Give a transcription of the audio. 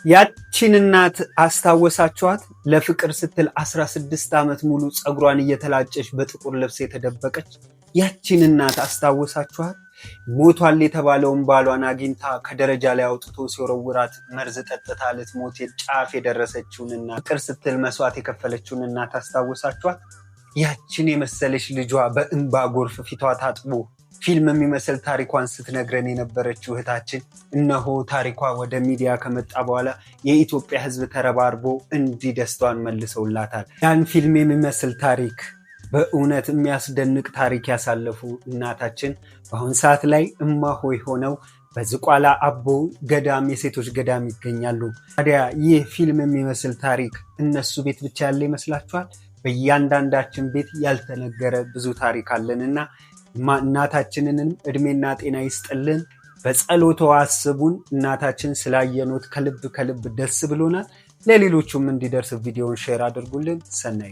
ያቺን እናት አስታወሳችኋት? ለፍቅር ስትል 16 ዓመት ሙሉ ፀጉሯን እየተላጨች በጥቁር ልብስ የተደበቀች ያቺን እናት አስታወሳችኋት? ሞቷል የተባለውን ባሏን አግኝታ ከደረጃ ላይ አውጥቶ ሲወረውራት መርዝ ጠጥታ ልትሞት ጫፍ የደረሰችውን እናት፣ ፍቅር ስትል መስዋዕት የከፈለችውን እናት አስታወሳችኋት? ያችን የመሰለች ልጇ በእንባ ጎርፍ ፊቷ ታጥቦ ፊልም የሚመስል ታሪኳን ስትነግረን የነበረችው እህታችን እነሆ ታሪኳ ወደ ሚዲያ ከመጣ በኋላ የኢትዮጵያ ሕዝብ ተረባርቦ እንዲህ ደስታዋን መልሰውላታል። ያን ፊልም የሚመስል ታሪክ፣ በእውነት የሚያስደንቅ ታሪክ ያሳለፉ እናታችን በአሁን ሰዓት ላይ እማሆይ ሆነው በዝቋላ አቦ ገዳም የሴቶች ገዳም ይገኛሉ። ታዲያ ይህ ፊልም የሚመስል ታሪክ እነሱ ቤት ብቻ ያለ ይመስላችኋል? በእያንዳንዳችን ቤት ያልተነገረ ብዙ ታሪክ አለንና እናታችንንም እድሜና ጤና ይስጥልን። በጸሎቶ አስቡን። እናታችን ስላየኖት ከልብ ከልብ ደስ ብሎናል። ለሌሎቹም እንዲደርስ ቪዲዮን share አድርጉልን። ሰናይ